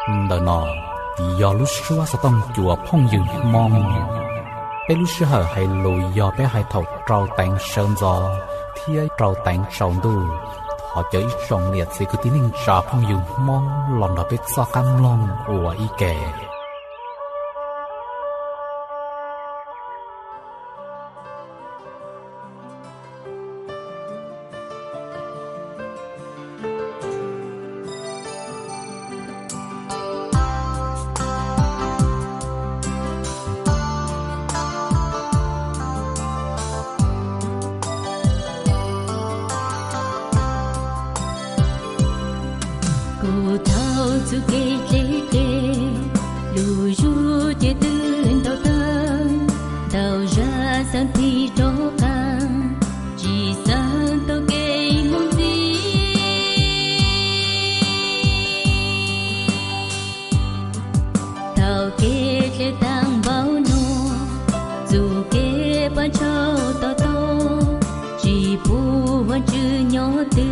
Ntawm no yog lub suab xov tooj cua phooj ywg Hmoob. Peb lub sij hawm hais lus yog peb hais thaum rau teev sawv ntxov thiab rau teev tsaus ntuj. Thov caw ib tsoom niam txiv kwv tij neej tsa phooj ywg Hmoob los nrog peb txoj qab mloog ua ib ke. Kuv thaum txuj kev dle dle, lus zuj ces twb ntau tag, ntau zaj xav tig rov qab, tsis xav tau kev mus ntxiv. Thaum kev dle tag npaum no, txuj kev pab tshauj to to, tsis pub Vajtswv nyob twg,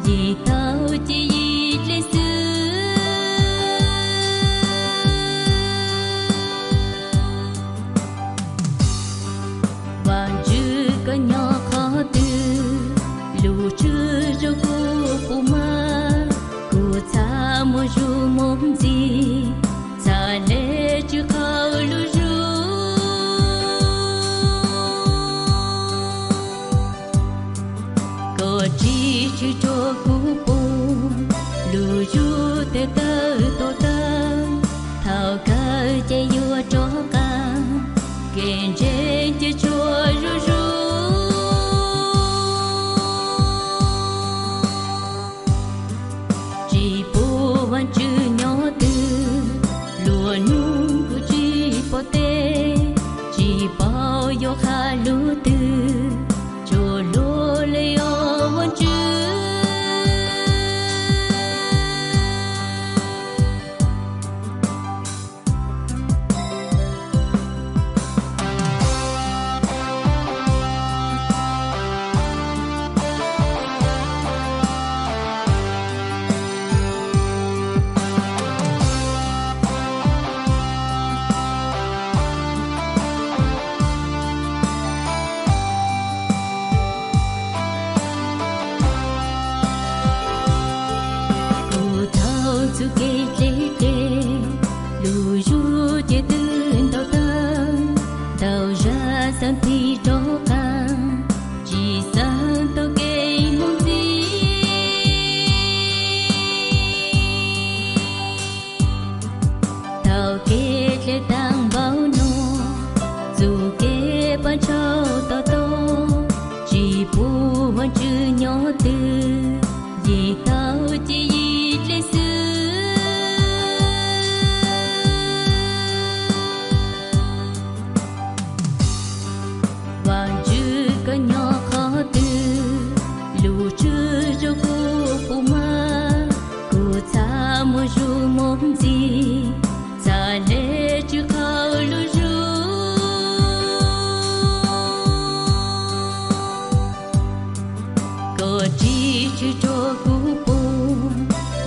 yim tau ces yim dle xwb. Vajtswv koj nyob qhov twg, lub tshwj zoo kuv puas mag, kuv txhaj muaj zuj muaj ntxiv, txhaj le tswj qhov lub zug. Koj tsis tshwm rau kuv pom, lub zug tes taw to tag, thaum kawg ces yuav rov qab, kev ntseeg ces tshuav zuj zus. Tsis pub Vajtswv nyob twg, luag nug kuv tsis pom teb, tsis paub yuav qha lub twg, tsuas luag li os Vajtswv. Kuv thaum txuj kev dle dle, lus zuj ces twb ntau tag, ntau zaj xav tig rov qab, tsis xav tau kev mus ntxiv. Thaum kev dle tag npaum no, txuj kev pab tshauj to to, tsis pub Vajtswv nyob twg, yim tau ces yim dle xwb. Vajtswv koj nyob qhov twg, lub tshwj zoo kuv puas mag, kuv txhaj muaj zuj muaj ntxiv, txhaj le tswj qhov lub zug. Koj tsis tshwm rau kuv pom,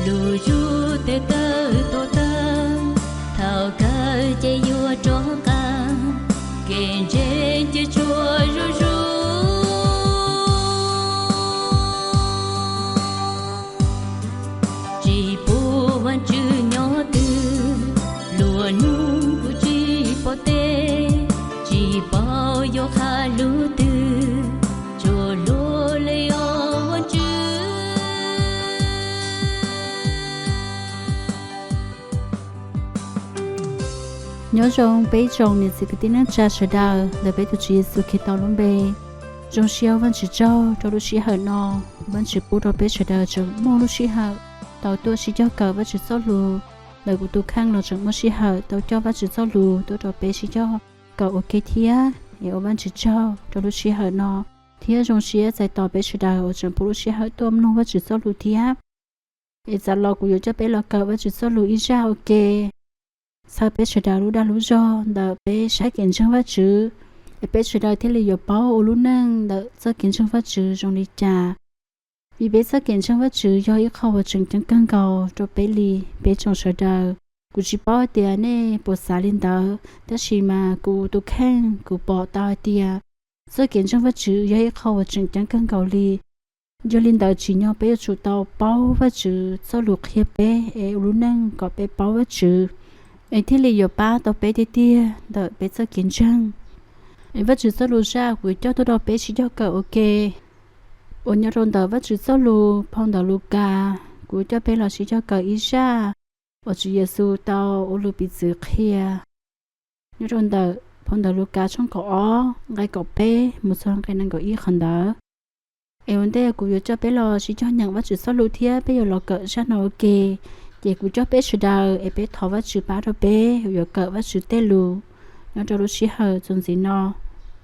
lub zug tes taw to tag, thaum kawg ces yuav rov qab, kev ntseeg ces tshuav zuj zus. Tsis pub Vajtswv nyob twg, luag nug kuv tsis pom teb, tsis paub yuav qha lub twg, tsuas luag li os Vajtswv. Nyob zoo peb tsoom niam txiv kwv tij neej tsa sawv daws ntawm peb tus Tswv Yexus Khetos lub npe. Zoo siab ua Vajtswv tsaug rau lub sij hawm no, Vajtswv pub rau peb sawv daws tseem muaj lub sij hawm tau tuaj sib cog kawm Vajtswv txoj lus. Ntawm kuv tus kheej los tseem muaj sij hawm tau coj Vajtswv txoj lus tuaj rau peb sib cog kawm ua ke thiab. Es ua Vajtswv tsaug rau lub sij hawm no, thiab zoo siab txais tos peb sawv daws uas tseem pub lub sij hawm tuaj mloog Vajtswv txoj lus thiab. Es txav los kuv yuav coj peb los kawm Vajtswv txoj lus ib zaj ua ke, txhawb peb sawv daws lub dag lub zog ntawm peb saib kev ntseeg Vajtswv, es peb sawv daws thiaj li yuav paub ua lub neej ntawm txoj kev ntseeg Vajtswv zoo li cas. Vim peb txoj kev ntseeg Vajtswv yog ib qho uas tseem ceeb kawg nkaus rau peb li, peb tsoom sawv daws. Kuv tsis paub tias nej puas xav li ntawd, tab sis mas kuv tus kheej kuv pom tau hais tias txoj kev ntseeg Vajtswv yog ib qho uas tseem ceeb kawg nkaus li. Yog li ntawd tsim nyog peb yuav tsum tau paub Vajtswv txoj lus qhia peb es ua lub neej kom peb paub Vajtswv, es thiaj li yuav pab tau peb tiag tiag ntawm peb txoj kev ntseeg. Es Vajtswv txoj lus zaj kuv yuav coj tuaj rau peb sib cog kawm ua ke, uas nyob rau ntawm Vajtswv txoj lus phau ntawv Lukas. Kuv yuav coj peb los sib cog kawm ib zaj uas Tswv Yexus tau ua lus piv txwv qhia nyob rau ntawm phau ntawv Lukas tshooj kaum ob nqe kaum peb mus txog nqe nees nkaum ib qhov ntawd. Es ua ntej kuv yuav coj peb los sib cog nyeem Vajtswv txoj lus thiab peb yuav los kawm zaj no ua ke, ces kuv coj peb sawv daws es peb thov Vajtswv pab rau peb yuav kawm Vajtswv tej lus nyob rau lub sij hawm txuas ntxiv no,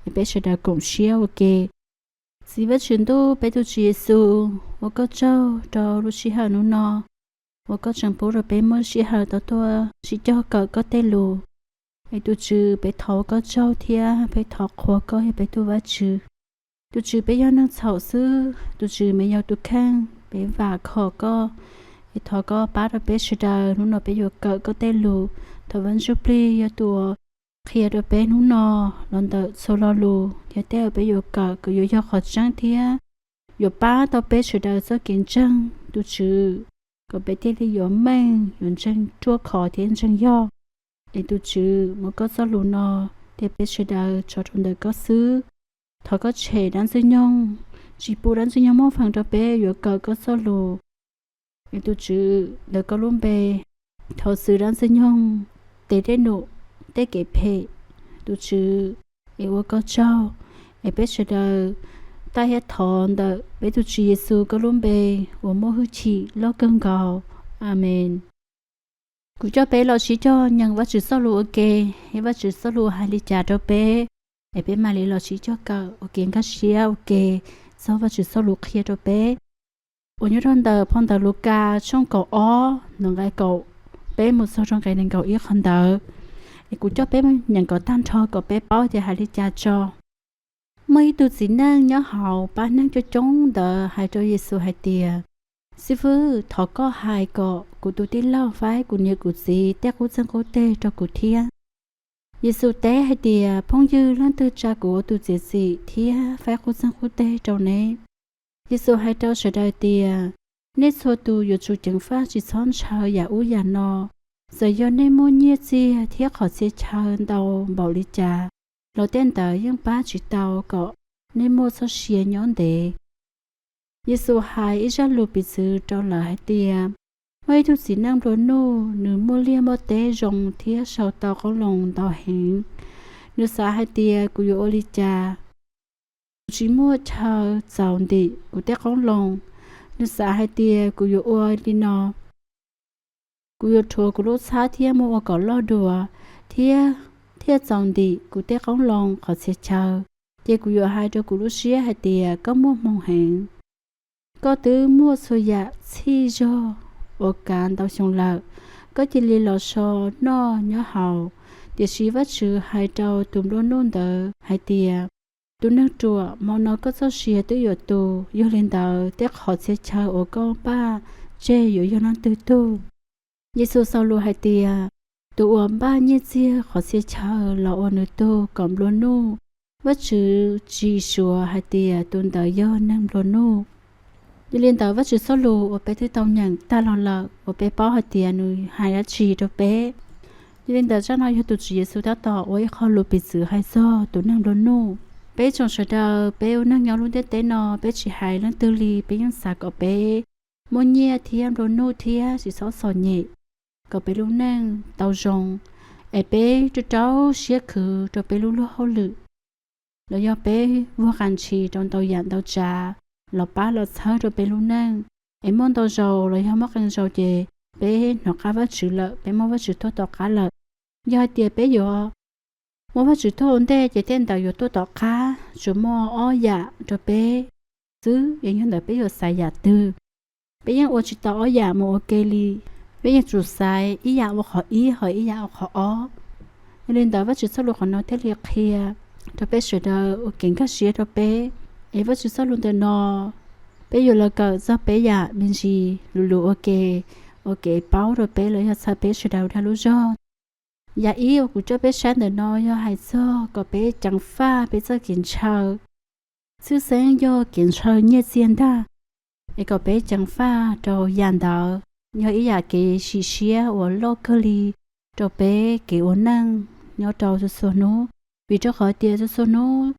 es peb sawv daws koom siab ua ke. Txiv Vajtswv ntuj, peb tus Tswv Yexus, ua koj tsaug rau lub sij hawm hnub no uas koj tseem pub rau peb muaj sij hawm tau tuaj sib cog kawm koj tej lus. Es tus Tswv, peb thov ua koj tsaug thiab peb thov qhuas koj yog peb tus Vajtswv. Tus Tswv, peb yog neeg txhaum xwb, tus Tswv, me yog tus kheej, peb vam khom koj. Es thov koj pab rau peb sawv daws, hnub no peb yuav kawm koj tej lus. Thov Vaj Ntsuj Plig yog tus uas qhia rau peb hnub no los ntawm txhua lo lus thiab tej uas peb yuav kawm kom yuav yog qhov tseeb thiab yuav pab tau peb sawv daws txoj kev ntseeg, tus Tswv, kom peb thiaj li yuav meej, yuav ntseeg ruaj khov thiab ntseeg yog. Es tus Tswv, muab koj txoj lus no thiab peb sawv daws tso rau ntawm koj xwb. Thov koj tshem dab ntxwg nyoog, tsis pub dab ntxwg nyoog muaj feem rau peb yuav kawm koj txoj lus. Es tus Tswv, ntawm koj lub npe, thov txwv dab ntxwg nyoog tej dej num, tej kev phem. Tus Tswv, es ua koj tsaug. Es peb sawv daws taij thiab thov ntawm peb tus Tswv Yexus koj lub npe uas muaj hwj chim loj kawg nkaus. Amees. Kuv coj peb los sib cog nyeem Vajtswv txoj lus ua ke, es Vajtswv txoj lus hais li cas rau peb, es peb mam li los sib cog kawm ua ke nkag siab ua ke txog Vajtswv txoj lus qhia rau peb, uas nyob rau ntawm phau ntawv Lukas tshooj kaum ob nqe kaum peb mus txog rau nqe nees nkaum ib qhov ntawd. Es kuv coj peb nyeem kom tag nrho kom peb paub tias hais li cas tso. Muaj ib tug txiv neej nyob hauv pab neeg coob coob ntawd hais rau Yexus hais tias, Xib fwb, thov koj hais kom kuv tus tij laug faib kuv niam kuv txiv tej qub txeeg qub teg rau kuv thiab. Yexus teb hais tias, Phooj ywg leej twg tsa kuv ua tus txiav txim thiab faib qub txeeg qub teg rau neb? Yexus hais rau sawv daws tias, Nej txhua tus yuav tsum ceev faj tsis txhob ntshaw yam ub yam no. Txawm yog nej muaj nyiaj txiag thiab qhov txhia chaw ntau npaum li cas los tej ntawd yeej pab tsis tau kom nej muaj txoj sia nyob ntev. Yexus hais ib zaj lus piv txwv rau lawv hais tias, Muaj ib tug txiv neej nplua nuj, nws muaj liaj muaj teb zoo thiab sau tau qoob loo ntau heev. Nws xav hais tias, Kuv yuav ua li cas? Kuv tsis muaj chaw txaus ntim kuv tej qoob loo. Nws xav hais tias, Kuv yuav ua li no, kuv yuav rhuav kuv lub txhab thiab muab ua kom loj dua, thiab thiaj txaus ntim kuv tej qoob loo qhov txhia chaw. Ces kuv yuav hais rau kuv lub siab hais tias, Koj muaj hmoo heev, koj twb muaj txhua yam txhij zog uas kav ntau xyoo lawm, koj cia li los so noj nyob haus. Tiam sis Vajtswv hais rau tus nplua nuj ntawd hais tias, Tus neeg ruam, hmo no koj txoj sia twb yuav tu, yog li ntawd tej qhov txhia chaw uas koj npaj tseg yuav yog leej twg tug? Yexus xaus lus hais tias, Tus uas npaj nyiaj txiag qhov txhia chaw los ua nws tug kom nplua nuj, Vajtswv tsis suav hais tias tus ntawd yog neeg nplua nuj. Yog li ntawd Vajtswv txoj lus uas peb twb tau nyeem tag los lawm uas peb paub hais tias nws hais dab tsi rau peb. Yog li ntawd zaj no yog tus Tswv Yexus tab tom ua ib qho lus piv txwv hais txog tus neeg nplua nuj. Peb tsoom sawv daws peb ua neeg nyob lub ntiaj teb no peb tsis hais leej twg li, peb yeej xav kom peb muaj nyiaj thiab nplua nuj thiab tsis txhob txom nyem, kom peb lub neej tau zoo, es peb rau rau siab khwv rau peb lub luag hauj lwm, los yog peb vuag qas ntshis rau ntau yam ntau tsav los pab los txhawb rau peb lub neej, es muaj ntau zaus los yog muaj qee zaus ces peb hnov qab Vajtswv lawm, peb muab Vajtswv tuaj tom qab lawm. Yog hais tias peb yuav muab Vajtswv tuaj ua ntej ces tej ntawd yuav tuaj tom qab, tsuas muaj ob yam rau peb xwb, es yog ntawd peb yuav xaiv yam twg? Peb yeej ua tsis tau ob yam mus ua ke li, peb yeej tsum xaiv ib yam ua qhov ib, ho ib yam ua qhov ob. Yog li ntawd Vajtswv txoj lus qhov no thiaj li qhia rau peb sawv daws ua kev nkag siab rau peb. Es Vajtswv txoj lus ntawm no Peb yuav los kawm txog peb yam me ntsis lus lus ua ke, ua kev paub rau peb los yog txhawb peb sawv daws dag lub zog. Yam ib uas kuv coj peb saib ntawm no yog hais txog kom peb ceev faj peb txoj kev ntshaw. Tshwj xeeb yog kev ntshaw nyiaj txiag ntag, es kom peb ceev faj rau yam ntawd. Yog ib yam kev sim siab uas loj kawg li rau peb kev ua neej nyob rau txhua txhua hnub, vim rau qhov tias txhua txhua hnub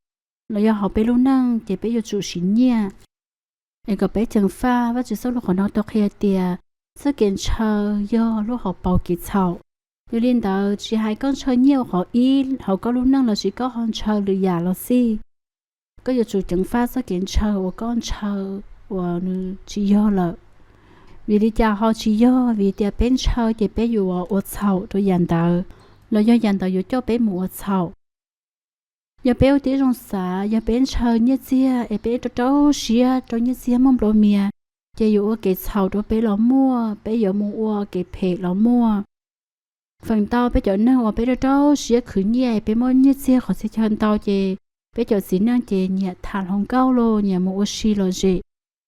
los yog hauv peb lub neej ces peb yuav tsum siv nyiaj. Es kom peb ceev faj, Vajtswv txoj lus qhov no tau qhia tias txoj kev ntshaw yog lub hauv paus kev txhaum. Yog li ntawd tsis hais koj ntshaw nyiaj ua qhov ib hauv koj lub neej lossis koj ho ntshaw lwm yam los xij, koj yuav tsum ceev faj txoj kev ntshaw uas koj ntshaw uas nws tsis yog lawm. Vim li cas ho tsis yog? Vim tias peb ntshaw ces peb yuav ua txhaum rau yam ntawd, los yog yam ntawd yuav coj peb mus ua txhaum. Yog peb ua tib zoo xav, yog peb ntshaw nyiaj txiag es peb rau rau siab rau nyiaj txiag muaj nplua mias, ces yuav ua kev txhaum rau peb los muaj, peb yuav mus ua kev phem los muaj. Feem ntau peb cov neeg uas peb rau rau siab khwv nyiaj, peb muaj nyiaj txiag qhov txhia chaw ntau ces peb cov txiv neej ces nyiam tham hluas nkauj los nyiam mus ua si lom zem,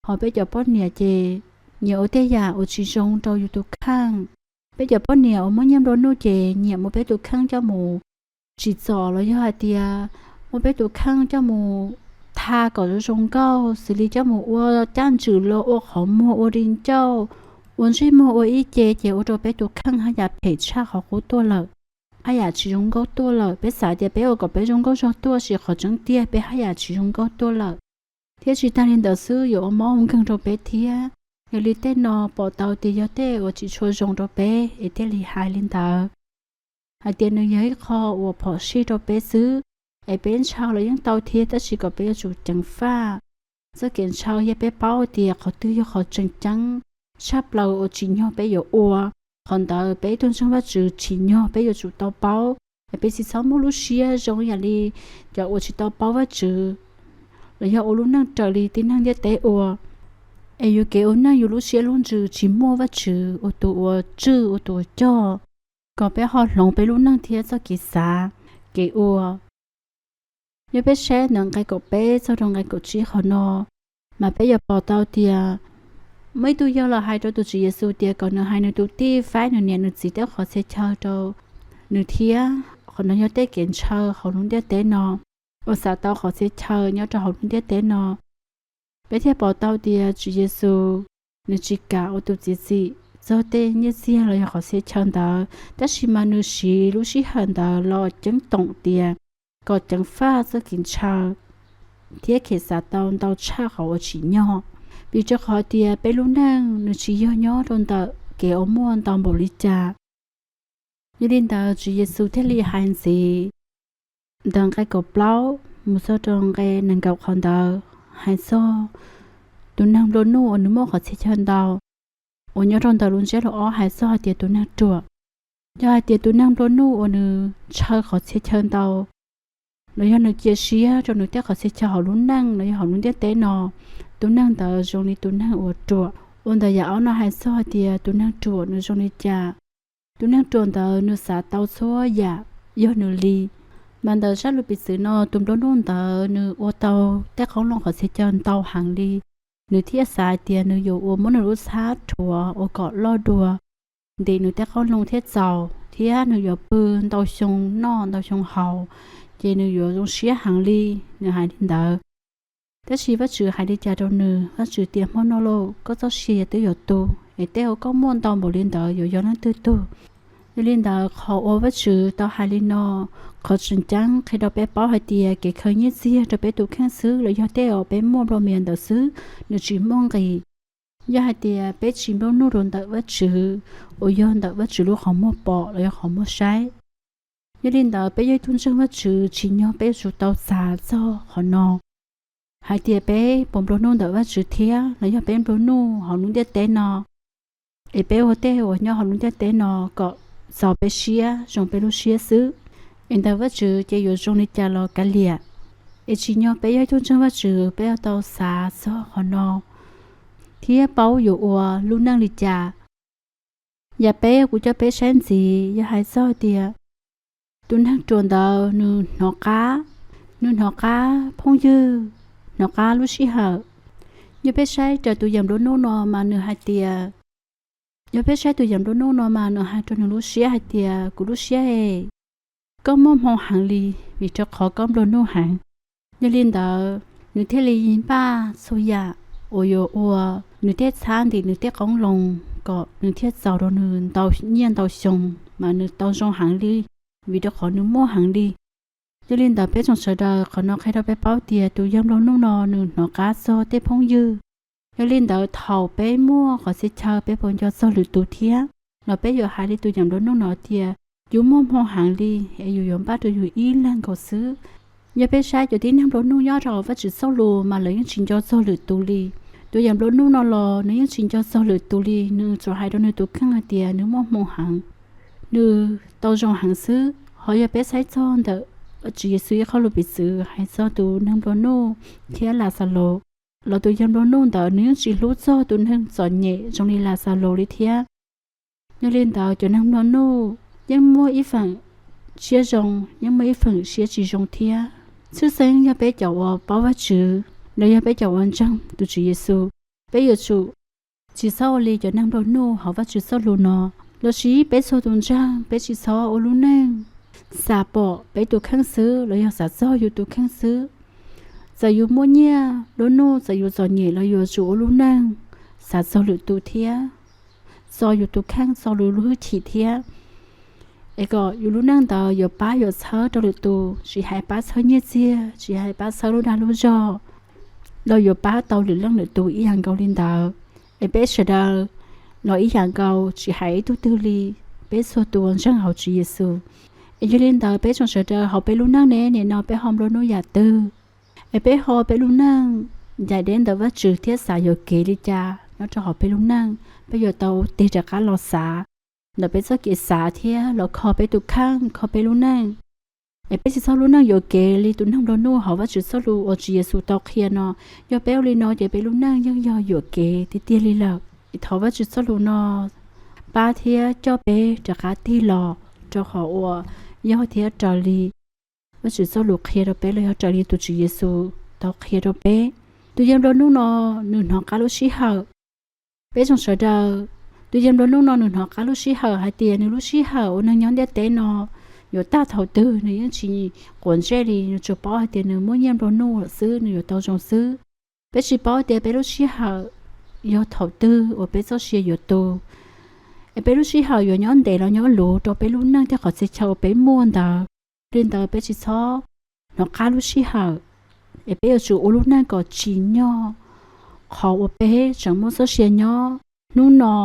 ho peb cov poj niam ces nyiam ua tej yam uas tsis zoo rau yus tus kheej. Peb cov poj niam uas muaj nyiaj nplua nuj ces nyiam muab peb tus kheej coj mus tsim txom los yog hais tias muab peb tus kheej coj mus tha kom zoo zoo nkauj, xws li coj mus ua caj ntswm los ua qhov muag ua di ncauj, ua ntsej muag ua ib ce ces ua rau peb tus kheej haj yam phem tshaj qhov qub tuaj lawm, haj yam tsis zoo nkauj tuaj lawm. Peb xav tias peb ua kom peb zoo nkauj zog tuaj, tiam sis qhov tseeb tiag peb haj yam tsis zoo nkauj tuaj lawm. Thiab tsis tag li ntawd xwb, yuav ua mob ua nkeeg rau peb thiab. Yog li tej no pom tau tias yog tej uas tsis tshua zoo rau peb es thiaj li hais li ntawd, hais tias nws yog ib qho uas phom sij rau peb xwb. Es peb ntshaw los yeej tau thiab, tab sis kom peb yuav tsum ceev faj. Txoj kev ntshaw yog peb paub tias qhov twg yog qhov tseem ceeb tshaj plaws uas tsim nyog peb yuav ua, qhov ntawd peb ib tug ntseeg Vajtswv tsim nyog peb yuav tsum tau paub. Es peb tsis txhob muaj lub siab zoo yam li cov uas tsis tau paub Vajtswv los yog ua lub neej raws li tib neeg ntiaj teb ua. Es yus kev ua neej yus lub siab lub ntsws tsis muaj Vajtswv ua tus uas tswj ua tus uas cog, kom peb ho hloov peb lub neej thiab txoj kev xav, kev ua. Yog peb saib ntawm nqe kaum peb txog rau nqe kaum tsib qhov no, mas peb yuav pom tau tias muaj ib tug yawg los hais rau tus Tswv Yexus tias kom nws hais nws tus tij faib nws niam nws txiv tej qhov txhia chaw rau nws thiab. Qhov no yog tej kev ntshaw hauv lub ntiaj teb no, uas xav tau qhov txhia chaw nyob rau hauv lub ntiaj teb no. Peb thiaj pom tau tias Tswv Yexus nws tsis kam ua tus txiav txim txog tej nyiaj txiag los yog qhov txhia chaw ntawd, tab sis mas nws siv lub sij hawm ntawd los ceeb toom tias kom ceev faj txoj kev ntshaw thiab khev xav tau ntau tshaj qhov uas tsim nyog. Vim rau qhov tias peb lub neej nws tsis yog nyob rau ntawm kev uas muaj ntau npaum li cas. Yog li ntawd Tswv Yexus thiaj li hais ntxiv ntawm nqe kaum plaub mus txog rau nqe nees nkaum qhov ntawd, hais txog tus neeg nplua nuj uas nws muaj qhov txhia chaw ntau, uas nyob rau ntawm lub ntsiab lus ob hais txog hais tias tus neeg ruam. Yog hais tias tus neeg nplua nuj uas nws ntshaw qhov txhia chaw ntau, los yog nws cia siab rau nws tej qhov txhia chaw hauv lub neej los yog hauv lub ntiaj teb no, tus neeg ntawd zoo li tus neeg uas ruam. Ua ntawm yam ob no hais txog hais tias tus neeg ruam nws zoo li cas. Tus neeg ruam ntawd nws xav tau txhua yam yog nws li. Mas ntawm zaj lus piv txwv no tus nplua nuj ntawd nws ua tau tej qoob loo qhov txhia chaw ntau heev li. Nws thiaj xav hais tias nws yuav ua muab nws lub txhab rhuav ua kom loj dua ntim nws tej qoob loo thiaj txaus, thiab nws yuav pw ntau xyoo noj ntau xyoo haus, ces nws yuav zoo siab heev li. Nws hais li ntawd. Tab sis Vajtswv hais li cas rau nws? Vajtswv tias, hmo no lauj, koj txoj sia twb yuav tu, es tej uas koj muaj ntau npaum li ntawd yuav yog leej twg tug? Yog li ntawd qhov uas Vajtswv tau hais li no, qhov tseem ceeb qhia rau peb paub hais tias kev khaws nyiaj txiag rau peb tus kheej xwb los yog tej uas peb muaj nplua mias ntawd xwb, nws tsis muaj nqis. Yog hais tias peb tsis nplua nuj rau ntawm Vajtswv, uas yog ntawm Vajtswv lub qhov muag pom los yog qhov muag saib. Yog li ntawd peb yog ib tug ntseeg Vajtswv tsim nyog peb yuav tsum tau xav txog qhov no, hais tias peb puas nplua nuj ntawm Vajtswv thiab los yog peb nplua nuj hauv lub ntiaj teb no. Es peb ua tej uas nyob hauv lub ntiaj teb no kom txaus peb siab, zoo peb lub siab xwb, es ntawm Vajtswv ces yuav zoo li cas los kav liam. Es tsim nyog peb yog ib tug ntseeg Vajtswv peb yuav tau xav txog qhov no thiab paub yuav ua lub neej li cas. Yam peb kuv coj peb saib ntxiv yog hais txog tias tus neeg ruam ntawd nws hnov qab, nws hnov qab phooj ywg, hnov qab lub sij hawm, Yog peb saib raws tus yam nplua nuj no mas nws hais tias, yog peb saib tus yam nplua nuj no mas nws hais rau nws lub siab hais tias, kuv lub siab e, koj muaj hmoo heev li, vim rau qhov koj nplua nuj heev. Yog li ntawd nws thiaj li npaj txhua yam uas yuav ua nws tej txhab ntim nws tej qoob loo kom nws thiaj txaus rau nws ntau nyiaj ntau xyoo mas nws tau zoo heev li, vim rau qhov nws muaj heev li. Yog li ntawd peb tsoom sawv daws, qhov no qhia rau peb paub tias tus yam nplua nuj no nws hnov qab txog tej phooj ywg. Yog li ntawd thaum peb muaj qhov txhia chaw peb puas nco txog lwm tus thiab? Los peb yuav hais li tus yam nplua nuj no tias, yus muaj hmoo heev li es yus yuav npaj rau yus ib leeg nkaus xwb. Yog peb saib cov tib neeg nplua nuj nyob rau Vajtswv txoj lus mas lawv yeej tsis nco txog lwm tus li. Tus yam nplua nuj no los nws yeej tsis nco txog lwm tus li, nws tsuas hais rau nws tus kheej hais tias nws muaj hmoo heev, nws tau zoo heev xwb. Ho yog peb saib txog ntawm Tswv Yexus ib qho lus piv txwv hais txog tus neeg nplua nuj thiab Laxalus, los tus yam nplua nuj ntawd nws yeej tsis hlub txog tus neeg txom nyem zoo li Laxalus li thiab. Yog li ntawd cov neeg nplua nuj yeej muaj ib feem siab zoo, yeej muaj ib feem siab tsis zoo thiab. Tshwj xeeb yog peb cov uas paub Vajtswv, los yog peb cov uas ntseeg tus Tswv Yexus, peb yuav tsum tsis txhob ua li cov neeg nplua nuj hauv Vajtswv txoj lus no. Los sis peb txhua tus ntseeg peb tsis txhob ua lub neej xav pom peb tus kheej xwb los yog xav txog yus tus kheej xwb. Txawm yus muaj nyiaj nplua nuj, txawm yus txom nyem los yuav tsum ua lub neej xav txog lwm tus thiab, txog yus tus kheej, txog lub hwj chim thiab, es kom yus lub neej ntawd yuav pab yuav txhawb rau lwm tus, tsis hais pab txhawb nyiaj txiag, tsis hais pab txhawb lub dag lub zog, los yuav pab tau lwm leej lwm tus ib yam nkaus li ntawd. Es peb sawv daws los ib yam nkaus, tsis hais ib tug twg li, peb txhua tus ntseeg hauv Tswv Yexus. Es yog li ntawd peb tsoom sawv daws hauv peb lub neej ne, nim no peb ho nplua nuj yam twg? Es peb ho peb lub neej ncaim deb ntawm Vajtswv thiab xav yuam kev li cas nyob rau hauv peb lub neej? Peb yuav tau tig rov qab los xav ntawm peb txoj kev xav thiab los kho peb tus kheej, kho peb lub neej. Es peb tsis txhob lub neej yuam kev li tus neeg nplua nuj hauv Vajtswv txoj lus uas Tswv Yexus tau qhia no. Yog peb ua li no ces peb lub neej yeej yog yuam kev tiag tiag li lawm. Es thov Vajtswv txoj lus no pab thiab coj peb rov qab tig los rau qhov uas yog thiab raws li Vajtswv txoj lus qhia rau peb los yog raws li tus Tswv Yexus tau qhia rau peb. Tus yam nplua nuj no nws hnov qab lub sij hawm. Peb tsoom sawv daws, tus yam nplua nuj no nws hnov qab lub sij hawm hais tias nws lub sij hawm uas neeg nyob ntiaj teb no yuav tag thaum twg nws yeej tsis quav ntsej li, nws tsuas paub hais tias nws muaj nyiaj nplua nuj lawm xwb nws yuav tau zoo xwb. Peb tsis paub tias peb lub sij hawm yog thaum twg uas peb txoj sia yuav tu, es peb lub sij hawm yuav nyob ntev los nyob luv rau peb lub neej thiab qhov txhia chaw uas peb muaj ntawd. Li ntawd peb tsis txhob hnov qab lub sij hawm, es peb yuav tsum ua lub neej kom tsim nyog qhov uas peb tseem muaj txoj sia nyob hnub no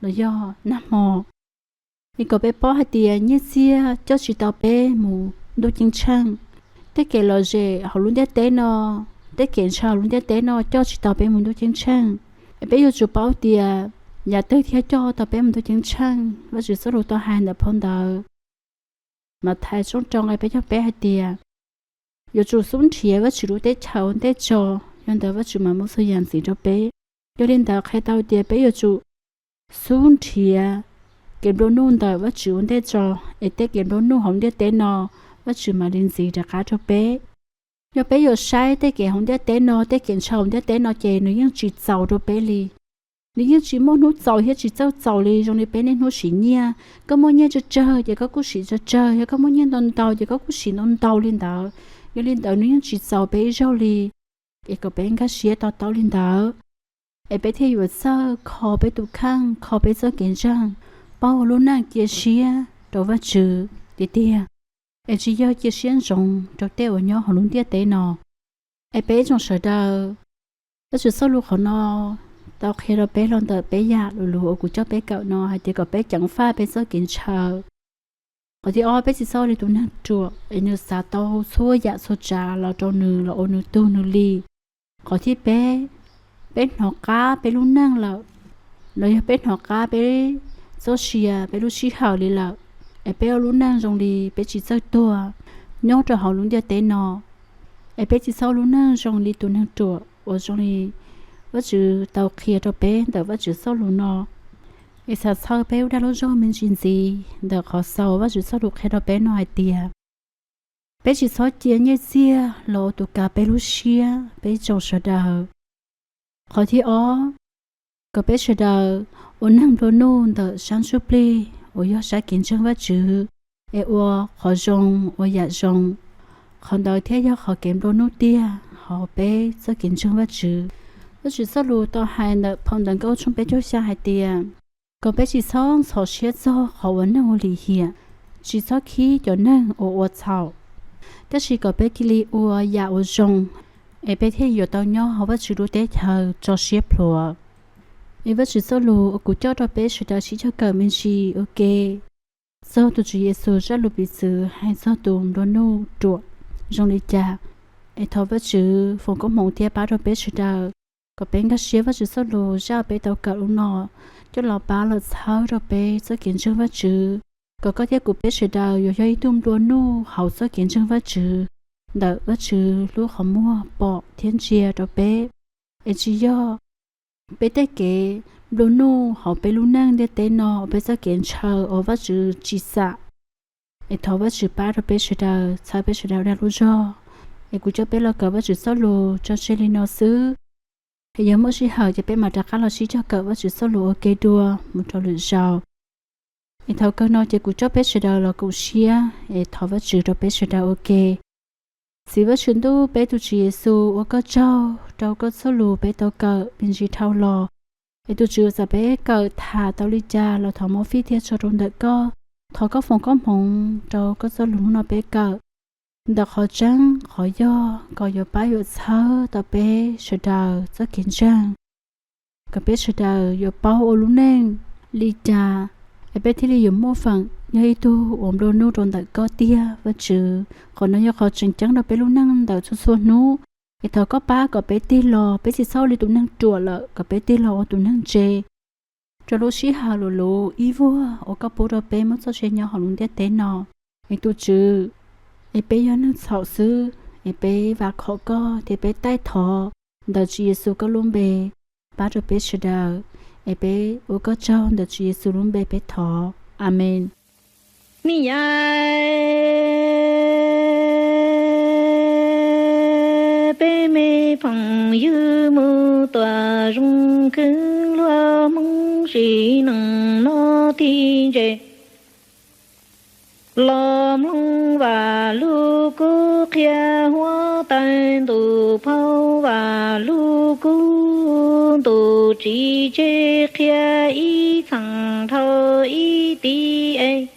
los yog nag hmo. Es kom peb paub hais tias nyiaj txiag coj tsis tau peb mus ntuj ceeb tsheej. Tej kev lom zem hauv lub ntiaj teb no, tej kev ntshaw hauv lub ntiaj teb no coj tsis tau peb mus ntuj ceeb tsheej. Es peb yuav tsum paub tias yam twg thiaj coj tau peb mus ntuj ceeb tsheej. Vajtswv txoj lus tau hais ntawm phau ntawv Mathais tshooj rau nqe peb caug peb hais tias, yuav tsum xub nrhiav Vajtswv lub teb chaws ua ntej tso, yog ntawd Vajtswv mam muab txhua yam ntxiv rau peb. Yog li ntawd qhia tau tias peb yuav tsum xub nrhiav kev nplua nuj ntawm Vajtswv ua ntej tso, es tej kev nplua nuj hauv ntiaj teb no Vajtswv mam li ntxiv rov qab rau peb. Yog peb yuav saib tej kev hauv ntiaj teb no, tej kev ntshaw hauv ntiaj teb no ces nws yeej tsis txaus rau peb li. Nws yeej tsis muaj hnub txaus thiab tsis txawj txaus li zoo li peb niaj hnub siv nyiaj. Koj muaj nyiaj tsawg tsawg ces koj kuj siv tsawg tsawg, yog koj muaj nyiaj ntau ntau ces koj kuj siv ntau ntau li ntawd. Yog li ntawd nws yeej tsis txaus peb ib zaug li. Es kom peb nkag siab to taub li ntawd, es peb thiaj yuav txawj kho peb tus kheej, kho peb txoj kev ntseeg, paub ua lub neej cia siab rau Vajtswv tiag tiag, es tsis yog cia siab ntsoov rau tej uas nyob hauv lub ntiaj teb no. Es peb tsoom sawv daws, Vajtswv txoj lus qhov no tau qhia rau peb los ntawm peb yam lus uas kuv coj peb kawm no hais tias kom peb ceev faj peb txoj kev ntshaw. Qhov thib ob, peb tsis txhob li tus neeg ruam es nws xav tau txhua yam txhua tsav los rau nws los ua nws tug nws li. Qhov thib peb, peb hnov qab peb lub neej lawm, los yog peb hnov qab peb txoj sia, peb lub sij hawm li lawm, es peb ua lub neej zoo li peb tsis txawj tuag nyob rau hauv lub ntiaj teb no. Es peb tsis txhob ua lub neej zoo li tus neeg ruam uas zoo li Vajtswv tau qhia rau peb ntawm Vajtswv txoj lus no. Es xav txhawb peb lub dag lub zog me ntsis ntxiv ntawm qhov xaus Vajtswv txoj lus qhia rau peb no hais tias, peb tsis txhob cia nyiaj txiag los ua tus kav peb lub siab, peb tsoom sawv daws. Qhov thib ob, kom peb sawv daws ua neeg nplua nuj ntawm sab ntsuj plig uas yog sab kev ntseeg Vajtswv, es ua qhov zoo, ua yam zoo. Qhov ntawd thiaj yog qhov kev nplua nuj tiag hauv peb txoj kev ntseeg Vajtswv. Vajtswv txoj lus tau hais ntawm phau Ntawv Nkauj tshooj peb caug xya hais tias, kom peb tsis txhob ntxhov siab txog qhov uas neeg ua lim hiam, tsis txhob khib cov neeg uas ua txhaum, tab sis kom peb cia li ua yam uas zoo, es peb thiaj yuav tau nyob hauv Vajtswv lub teb chaws tso siab plhuav. Es Vajtswv txoj lus uas kuv coj rau peb sawv daws sib cog kawm me ntsis ua ke txog tus Tswv Yexus zaj lus piv txwv hais txog tus nplua nuj ruam zoo li cas. Es thov Vajtswv foom koob hmoov thiab pab rau peb sawv daws, kom peb nkag siab Vajtswv txoj lus zaj uas peb tau kawm lub no coj los pab los txhawb rau peb txoj kev ntseeg Vajtswv, kom koj thiab kuv peb sawv daws yuav yog ib tug nplua nuj hauv txoj kev ntseeg Vajtswv ntawm Vajtswv lub qhov muag pom thiab ntsia rau peb. Es tsis yog peb tej kev nplua nuj hauv peb lub neej ntiaj teb no, peb txoj kev ntshaw uas Vajtswv tsis xam. Es thov Vajtswv pab rau peb sawv daws, txhawb peb sawv daws dag lub zog. Es kuv coj peb los kawm Vajtswv txoj lus tso tseg li no xwb. Es yog muaj sij hawm ces peb mam rov qab los sib cog kawm Vajtswv txoj lus ua ke dua mus rau lwm zaus. Es thaum kawg no ces kuv coj peb sawv daws los koom siab es thov Vajtswv rau peb sawv daws ua ke. Txiv Vajtswv ntuj, peb tus Tswv Yexus, ua koj tsaug rau koj txoj lus peb tau kawm me ntsis dhau los. Es tus Tswv, txawm peb kawm tham tau li cas los thov muab fij thiab tso rau ntawm koj. Thov koj foom koob hmoov rau koj txoj lus hnub no peb kawm, ntawm qhov tseeb qhov yog kom yuav pab yuav txhawb tau peb sawv daws txoj kev ntseeg, kom peb sawv daws yuav paub ua lub neej li cas, es peb thiaj li yuav muaj feem yog ib tug uas nplua nuj rau ntawm koj tiag Vajtswv. Qhov no yog qhov tseem ceeb rau peb lub neej ntawm txhua txhua hnub. Es thov koj pab kom peb tig los, peb tsis txhob ua li tus neeg ruam lawm, kom peb tig los ua tus neeg ntse rau lub sij hawm luv luv ib vuag uas koj pub rau peb muaj txoj sia nyob hauv lub ntiaj teb no. Es tus Tswv, es peb yog neeg txhaum xwb, es peb vam khom koj thiab peb taij thov ntawm Tswv Yexus koj lub npe, pab rau peb sawv daws. Es peb ua koj tsaug ntawm Tswv Yexus lub npe peb thov. Amees. Nim yav peb me phoom ywg mus tuam zoo khwv luag Hmoob sim neej no tig ntses los mloog Vam Lug Kub qhia huab tais ntuj phau Vam Lug Kub ntuj tsis tseg qhia ib txheem dhau ib tib es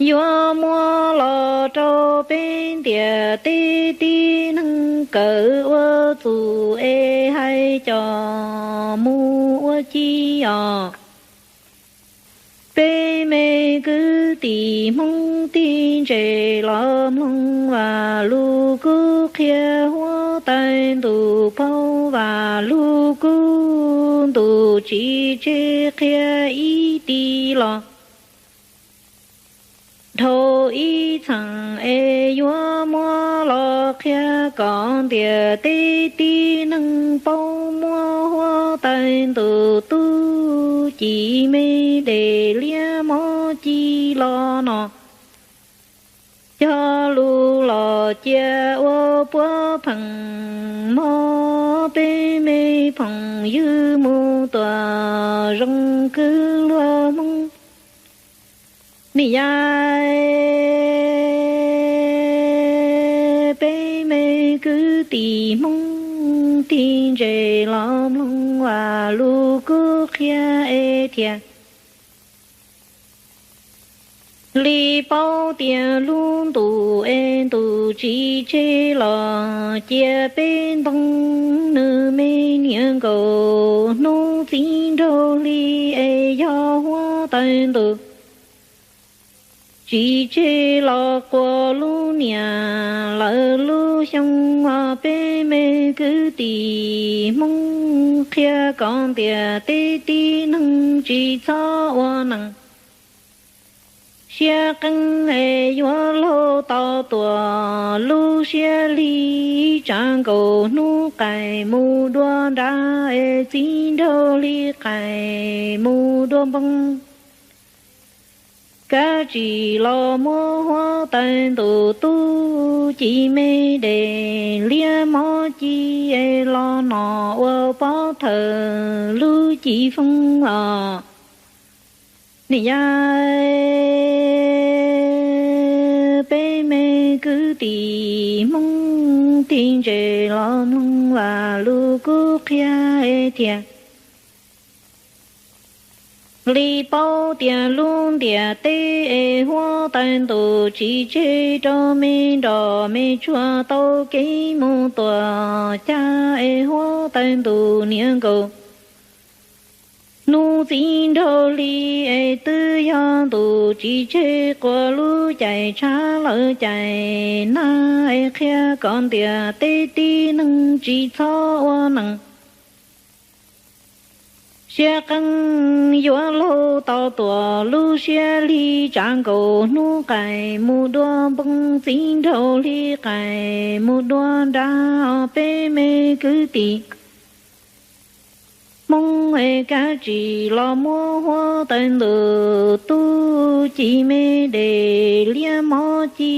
yuav muab los rau peb ntiaj teb tib neeg kawm ua txuj es hais cov mus ua ci os. Peb me kwv tij Hmoob tig ntses los mloog Vam Lug Kub qhia huab tais ntuj phau Vam Lug Kub ntuj tsis tseg qhia ib tib los dhau ib txheem es yuav muab los qhia kom ntiaj teb tib neeg paub muab huab tais ntuj tub ci me dej liab mov ci los no. Cog lus los cia ua puav pheej mog peb me phoom ywg mus tuam zoo kwv luag Hmoob. Nim yav peb me kwv tij Hmoob tig ntses los mloog Vam Lug Kub qhia es thiaj li paub tias lub ntuj es ntuj tsis tseg los cia peb ntoo nws me niam nkaus hnub txiv nraug hli es yog huab tais ntuj tsis tseg los quas lub niam lawv lub xyoo os peb me kwv tij Hmoob qhia kom ntiaj teb tib neeg tsis txhob ua neeg siab qeeb es yuav laug tau tuam lub siab li tsav nkaus hnub qaij mus dua nrad es txiv nraug hli qaij mus dua npoo. Kab tsis los muab huab tawg ntus tub ci me des liab mob ci es los nom ua pov thawm lub ci foob os. Niam yau, peb me kwv tij Hmoob tij ntses los mloog vam lus kub qhia es thiaj li paub tias lub ntiaj teb es huab tawg ntus tsis tseg rau me nroj me tsuag tau kev mus tuaj cag es huab tawg ntus niam nkaus. Hnub txib nraug hli es twb yog ntus tsis tseg quas lub caij tshav lawm caij nag es qhia kom ntiaj teb tib neeg tsis txhob ua neej. Siab qeej yuav laug tau tuaj lub siab hli tsav nkaus hnub qaij mus dua npoo txib nraug hli qaij mus dua nrad os peb me kwv tij Hmoob es kab tsis los muab huab tawg ntus tub ci me des liab mob ci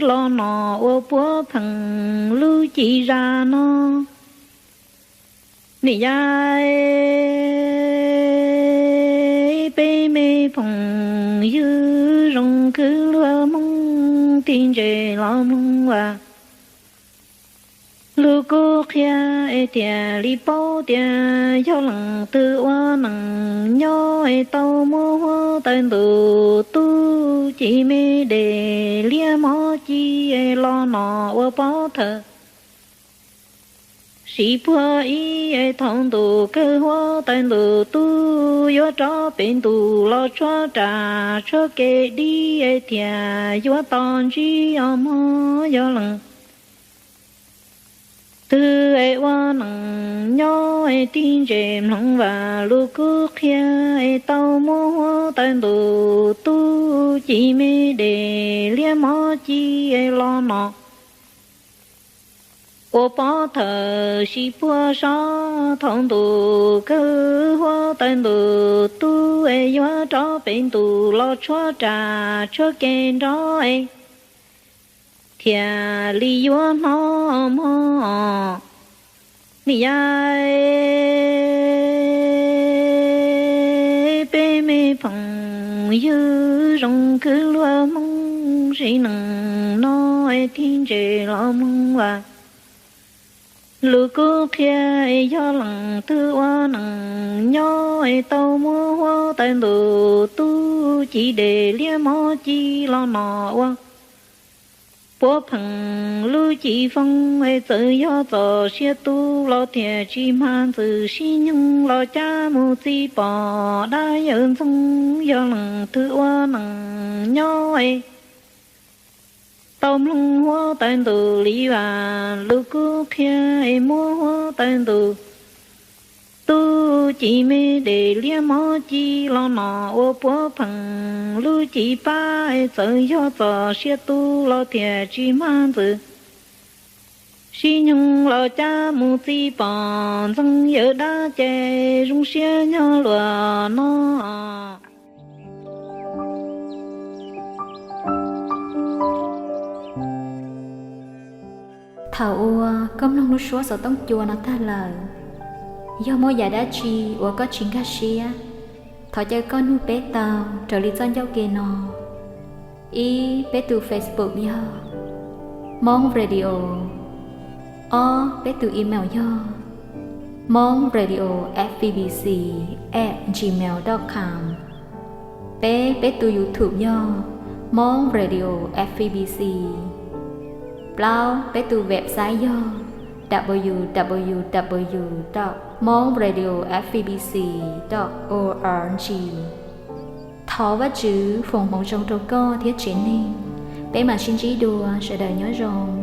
los nom ua puav pheej lub ci zaj no. Niam yau, peb me phooj ywg zoo kwv luag Hmoob tij ntses los mloog vam lus kub qhia es thiaj li paub tias yog leej twg ua neej nyob es tau muab huab tawg ntus tub ci me des liab mob ci es los nom ua pov thawm sib puag ib es thaum ntus kawg huab tawg ntus tub yuav rov pem ntus los tshuab ras tshuab kev dib es thiaj yuav tau ntsib os mog. Yog leej twg es ua neej nyob es tij ntses mloog vam lus kub qhia es tau muab huab tawg ntus tub ci me des liab mob ci es los nom ua pov thawm sib puag sob thaum ntus kawg huab tawg ntus tub es yuav rov pem ntus los tshuab ras tshuab kev nrov es thiaj li yuav hnov mog. Niam yau, peb me phooj ywg zoo kwv luag Hmoob sib neej no es tij ntses los mloog vam lus kub qhia es yog leej twg ua neej nyob es tau muab huab tawg ntus tub ci des liab mob ci los nom ua puav pheej lub ci foob es txawm yog txoj sia tu los thiaj tsis mag ntxwv sib nyoog los cab mus txi pom dab yawm ntxoog. Yog leej twg ua neej nyob es tau mloog huab tawg ntus li vam lus kub qhia es muab huab tawg ntus tub ci me des liab mob ci los nom ua puav pheej lub ci pab es txawm yog txoj sia tu los thiaj tsis mag ntxwv sib nyoog los cab mus txi pom ntxoog yawm dab ces zoo siab nyob luag no. Thaum uas koj mloog lub suab xov tooj cua no tag lawm, yog muaj yam dab tsi uas koj tsis nkag siab, thov caw koj nug peb tau raws li txoj ncauj ke no. Ib, peb tus Facebook yog Hmoob Radio. Ob, peb tus email yog Hmoob Radio F B B C at gmail dot com. Peb, peb tus YouTube yog Hmoob Radio F B C. Plaub, peb tus website yog w w w dot hmoob radio f b c dot org. Thov Vajtswv foom hmoov zoo rau koj thiab tsev neeg. Peb mam sib ntsib dua, sawv daws nyob zoo.